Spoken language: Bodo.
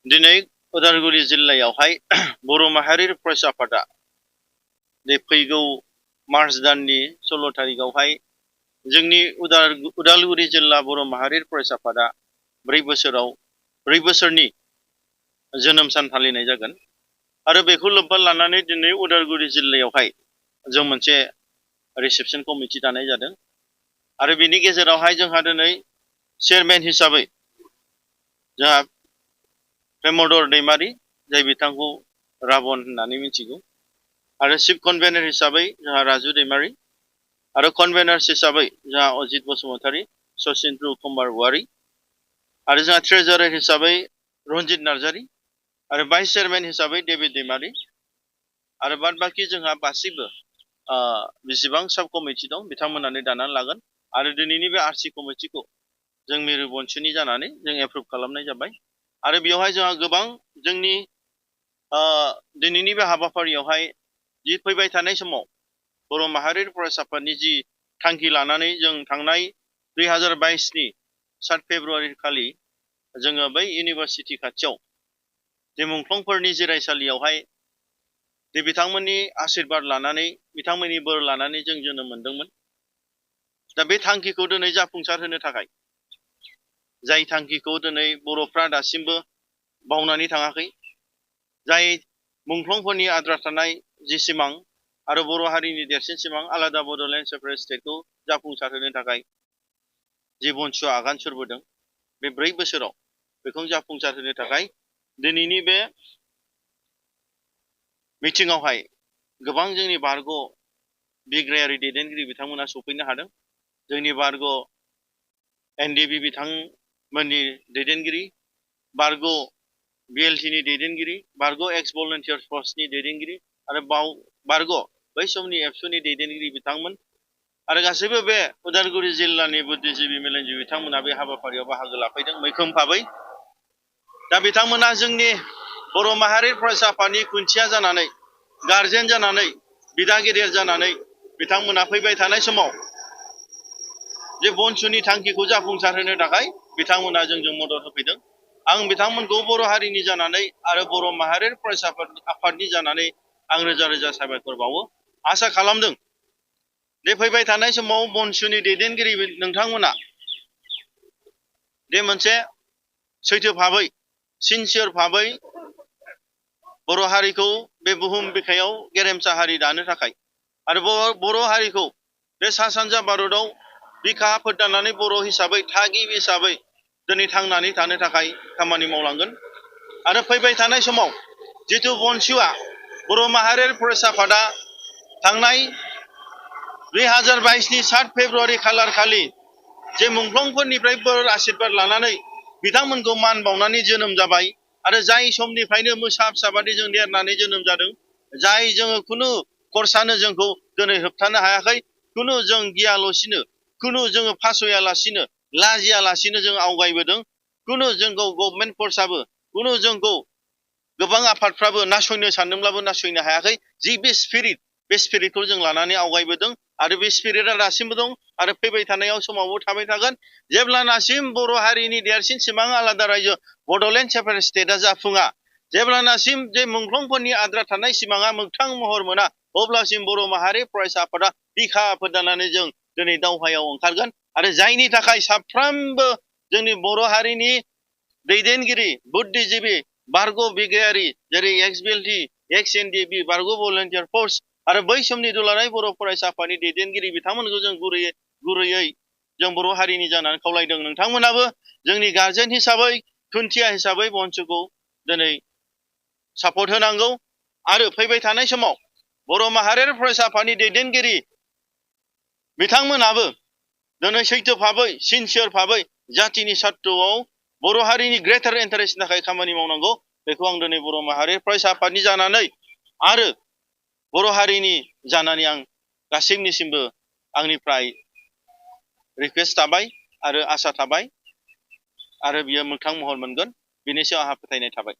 दिनै उदालगुरि जिल्लायावहाय बर' माहारि फरायसा आफादा फैगौ मार्च दाननि 16 थारिखआवहाय जोंनि उदालगुरि जिल्ला बर' माहारि फरायसा आफादा 4 बोसोरनि जोनोम सान फालिनाय जागोन आरो बेखौ लोब्बा लानानै दिनै उदालगुरि जिल्लायावहाय जों मोनसे रिसेपसन कमिटि दानाय जादों आरो बेनि गेजेरावहाय जोंहा दिनै चेयारमेन हिसाबै जोंहा प्रेमदर दैमारि जाय बिथांखौ राबन होननानै मिथिगौ आरो चिफ कनभेनर हिसाबै जोंहा राजु दैमारि आरो कनभेनार्स हिसाबै जोंहा अजित बसुमतारी सचिन्द्र कुमार वारि आरो जोंहा ट्रेजारार हिसाबै रन्जित नार्जारी आरो भाइस चेयारमेन हिसाबै डेभिड दैमारि आरो बाद बाकी जोंहा गासैबो बेसेबां साब कमिटि दं बिथांमोनानो दानानै लागोन आरो दिनैनि बे आरसि कमिटिखौ जों मिरु बंस'नि जानानै जों एप्रुभ खालामनाय जाबाय आरो बेवहाय जोंहा गोबां जोंनि दिनैनि बे हाबाफारियावहाय जि फैबाय थानाय समाव बर' माहारि फरायसा आफादनि जि थांखि लानानै जों थांनाय 2022 7 फेब्रुवारि खालि जोङो बै इउनिभार्सिटि खाथियाव जे मुंख्लंफोरनि जिरायसालियावहाय जे बिथांमोननि आशीर्बाद लानानै बिथांमोननि बोर लानानै जों जोनोम मोनदोंमोन दा बे थांखिखौ दिनै जाफुंसार होनो थाखाय जाय थांखिखौ दिनै बर'फ्रा दासिमबो बावनानै थाङाखै जाय मुंख्लंफोरनि आद्रा थानाय जि सिमां आरो बर' हारिनि देरसिन सिमां आलादा बड'लेण्ड सेपारेट स्टेटखौ जाफुंसार होनो थाखाय जि बंस'आ आगान सुरबोदों बे 4 बोसोराव बेखौ जाफुंसार होनो थाखाय दिनैनि बे मिटिंआवहाय गोबां जोंनि बारग' बिग्रायारि दैदेनगिरि बिथांमोना सफैनो हादों जोंनि बारग' एनडिबि बिथांमोननि दैदेनगिरि बारग' बिएलटिनि दैदेनगिरि बारग' एक्स भलन्टियार फर्सनि दैदेनगिरि आरो बारग' बै समनि एबसुनि दैदेनगिरि बिथांमोन आरो गासैबो बे उदालगुरि जिल्लानि बुद्धिजीबि मेलेमजिबि बिथांमोना बे हाबाफारियाव बाहागो लाफैदों मैखोम भाबै दा बिथांमोना जोंनि बर' माहारि फरायसा आफादनि खुन्थिया जानानै गारजेन जानानै बिदा गेदेर जानानै बिथांमोना फैबाय थानाय समाव जे बंस'नि थांखिखौ जाफुंसार होनो थाखाय बिथांमोना जोंजों मदद होफैदों आं बिथांमोनखौ बर' हारिनि जानानै आरो बर' माहारि फरायसा आफादनि जानानै आं रोजा रोजा साबायखर बावो आसा खालामदों जे फैबाय थानाय समाव बंस'नि दैदेनगिरि नोंथांमोना जे मोनसे सैथो भाबै सिनसियार भाबै बर' हारिखौ बे बुहुम बिखायाव गेरेमसा हारि दानो थाखाय आरो बर' हारिखौ बे सा सानजा भारतआव बिखा फोदाननानै बर' हिसाबै थागिबि हिसाबै दिनै थांनानै थानो थाखाय खामानि मावलांगोन आरो फैबाय थानाय समाव जिथु बंस'आ बर' माहारि फरायसा आफादा थांनाय 2022 नि 7 फेब्रुवारि खालार खालि जे मुंख्लंफोरनिफ्राय बोर आशीर्बाद लानानै बिथांमोनखौ मान बावनानै जोनोम जाबाय आरो जाय समनिफ्रायनो मोसा फिसाबादि जों देरनानै जोनोम जादों जाय जोङो खुनु खरसानो जोंखौ दिनै होबथानो हायाखै खुनु जों गियाल'सिनो खुनु जोङो फासयालासिनो लाजियालासिनो जों आवगायबोदों खुनु जोंखौ गभर्नमेन्ट फर्सआबो खुनु जोंखौ गोबां आफादफ्राबो नासयनो सानदोंब्लाबो नासयनो हायाखै जि बे स्पिरिटखौ जों लानानै आवगायबोदों आरो बे स्पिरिटआ दासिमबो दं आरो फैबाय थानायाव समावबो थाबाय थागोन जेब्लानासिम बर' हारिनि देरसिन सिमां आलादा रायजो बड'लेण्ड सेपारेट स्टेटआ जाफुङा जेब्लानासिम जे मुंख्लंफोरनि आद्रा थानाय सिमाङा मोगथां महर मोना अब्लासिम बर' माहारि फरायसा आफादा बिखा फोदाननानै जों दिनै दावहायाव ओंखारगोन आरो जायनि थाखाय साफ्रोमबो जोंनि बर' हारिनि दैदेनगिरि बुद्धिजीबि बारग' बिग्रायारि जेरै एक्स बिएलटि एक्स एनडिएबि बारग' भलन्टियार फर्स आरो बै समनि दुलाराय बर' फरायसा आफादनि दैदेनगिरि बिथांमोनखौ जों गुरैयै जों बर' हारिनि जानानै खावलायदों नोंथांमोनाबो जोंनि गार्जेन हिसाबै खुन्थिया हिसाबै बंस'खौ दिनै सापर्ट होनांगौ आरो फैबाय थानाय समाव बर' माहारि फरायसा आफादनि दैदेनगिरि बिथांमोनाबो दिनै सैथो भाबै सिनसियार भाबै जातिनि सार्थआव बर' हारिनि ग्रेटार इन्टारेस्टनि थाखाय खामानि मावनांगौ बेखौ आं दिनै बर' माहारि फरायसा आफादनि जानानै आरो बर' हारिनि जानानै आं गासैनिसिमबो आंनिफ्राय रिक्वेस्ट थाबाय आरो आसा थाबाय आरो बियो मोगथां महर मोनगोन बेनि सायाव आंहा फोथायनाय थाबाय